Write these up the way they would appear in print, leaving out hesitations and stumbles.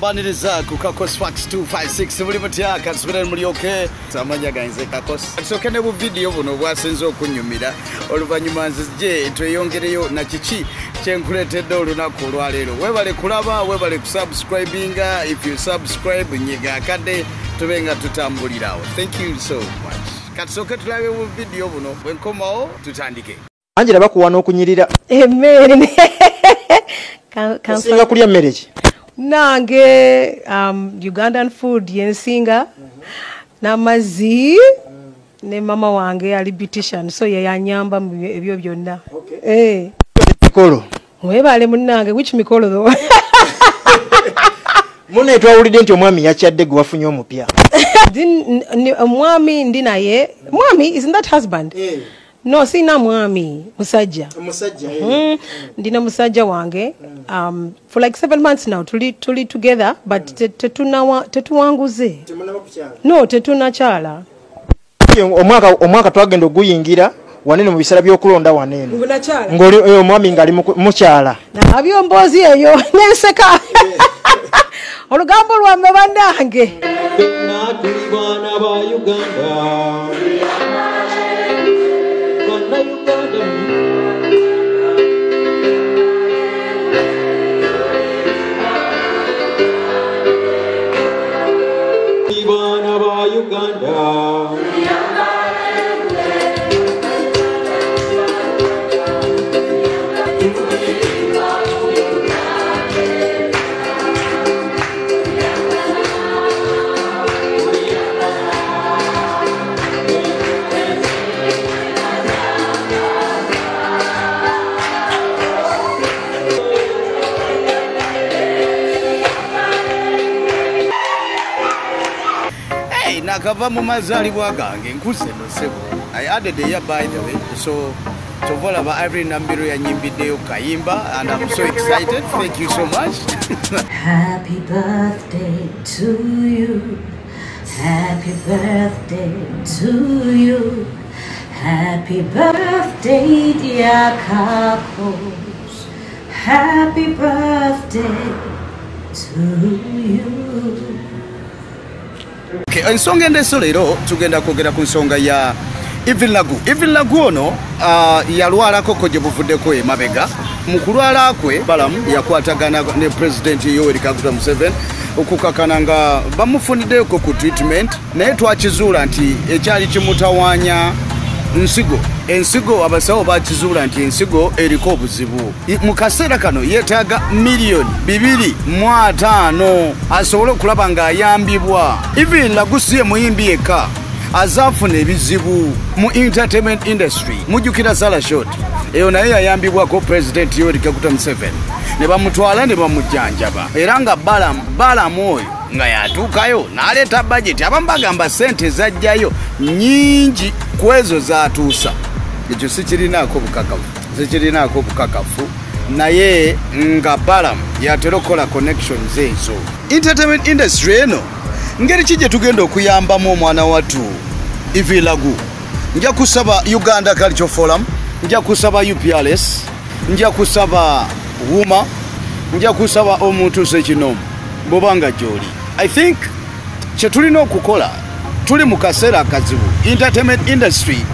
Mbaniriza ku Kakos Fax 256 buli mutya kansubira muli okay. Amanya ganze Kakos. Soke ne bu video buno bwasinze okunyumira oluvannyuma nzije tweyongereyo na kiki kyenkuleetedde olunaku olwaleero. Webale kulaba, webale kusubscribinga. If you subscribe nyiga akadde tube nga tutambulirawo. Thank you so much. Katusooke tulabe bu video buno bwenkomawo tutandike. Angela bakuwa n'okunyirira. Emmere. Osinga kulya mmere ki? Nange Ugandan food yensinga n'amazzi ne mama wange ali beautician, so ye yanyamba mu ebyo byonna. Okay. Mikolo. Mwebale munnange, which mikolo though? Munne twawulidde nti omwami yakyadde gwe wafunye omupya. Omwami ndi naye. Mwami, isn't that husband? Yeah. No, sina mwami, musajja. Musajja. Ndina musajja wange. For like 7 months now, tuli together, but tetuwanguze. No, tetunakyala. Omwaka twagenda oguyingira wanene mu biseera by'okulonda wanene. Ng'oli omwami ngali mukyala. Nabyo mboozi eyo nenseka. Olugambo lwammwe bannange. Ffenna tuli baana ba Uganda. Uganda. Nakava mu mazaalibwa gange nkuze nosebo. I added a year by the way, so kyova every Nambiro yanyimbiddeyo kayimba and I'm so excited. Thank you so much. Happy birthday to you. Happy birthday to you. Happy birthday dear Kakos. Happy birthday to you. Okay, ensonga endeso leero tugenda kwogera ku nsonga ya Evelyn Lagu. Evelyn Lagu ono yalwalako ko gye buvuddeko emabega. Mu kulwala kwe Balamu yakwatagana ne President Yoweri Kaguta Museveni okukakana nga bamufuniddeko ku treatment, naye twakizuula nti ekyali kimutawaanya nsigo. Ensigo abasawo bakizuula nti ensigo eriko obuzibu. Mu kaseera kano yeetaaga 2,025,000 asobole okulaba ng'ayambibwa. Evelyn Lagu si ye muyimbi yekka azaafuna ebizibu mu entertainment industry. Mujjukira Sarah Short eyo naye yayambibwako President Yoweri Kaguta Museveni ne bamutwala ne bamujjanjaba, era nga Balamu oyo nga yatuukayo n'aleeta budget. Abamu bagamba ssente zajjayo nnyingi ku ezo zaatuusa. Ekyo sikirinaako bukakafu, sikirinaako bukakafu, naye nga Balamu yatera okukola connections ezo. Entertainment industry eno ngeri ki gye tugenda okuyambamu omwana wattu Evelyn Lagu? Nja kusaba Uganda Culture Forum, nja kusaba UPRS, nja kusaba WUMA, nja kusaba omuntu ssekinomu bw'obanga gy'oli. I think kye tulina okukola, tuli mu kaseera akazibu entertainment industry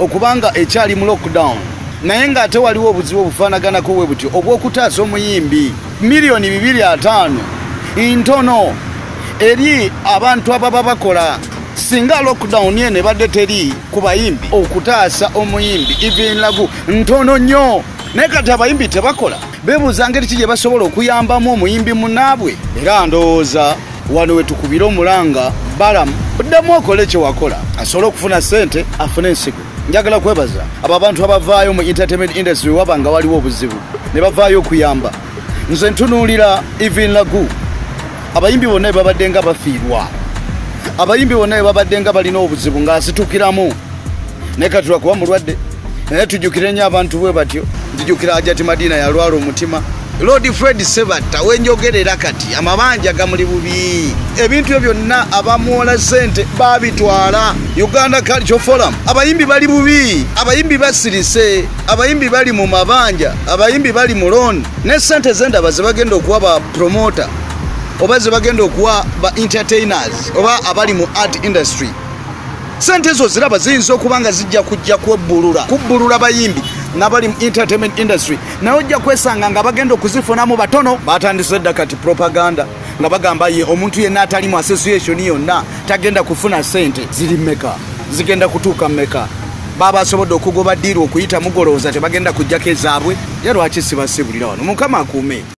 okubanga ekyali mu lockdown, naye ng'ate waliwo obuzibu obufaanaganako bwe butyo obw'okutaasa omuyimbi. 2,025,000 ntono eri abantu ababa bakola. Singa lockdown eno ebadde teri ku bayimbi, okutaasa omuyimbi Evelyn Lagu ntono nnyo. Naye kati abayimbi tebakola, beebuuza ngeri ki gye basobola okuyambamu omuyimbi munnaabwe. Era ndowooza wano we tukubira omulanga Balamu oddamu okole kye wakola asobole okufuna ssente afune ensigo. Njagala kwebaza abo abantu abavaayo mu entertainment industry waba nga waliwo obuzibu ne bavaayo okuyamba. Nze ntunuulira Evelyn Lagu, abayimbi bonna babadde nga bafiirwa, abayimbi bonna babadde nga balina obuzibu ng'asitukiramu, naye kati lwakuba mulwadde. Naye tujjukire nnyo abantu bwe batyo. Nzijukira Hajati Madina yalwala omutima, Lord Fred Sebatta wenjogerera kati amabanja gamuli bubi. Ebintu ebyo byonna abamuwola ssente babitwala. Uganda Culture Forum, abayimbi bali bubi, abayimbi basirise, abayimbi bali mu mabanja, abayimbi bali mu loan, ne ssente zendaba ze bagenda okuwa ba promoter Oba ze bagenda okuwa ba entertainers oba abali mu art industry, sente ezo ziraba ziyinza okuba nga zijja kujja kwebbulula kubbulula bayimbi n'abali mu entertainment industry, naye ojja kwesanga nga bagenda okuzifunamu batono. Batandise dda kati propaganda nga bagamba ye omuntu yenna atali mu association yonna tagenda kufuna sente. Ziri mmeka? Zigenda kutuuka mmeka? Baba asobodde okugoba ddiiru okuyita mugolooza, tebagenda kujjako ezaabwe. Ye lwaki sibasibulira wano? Mukama akuume.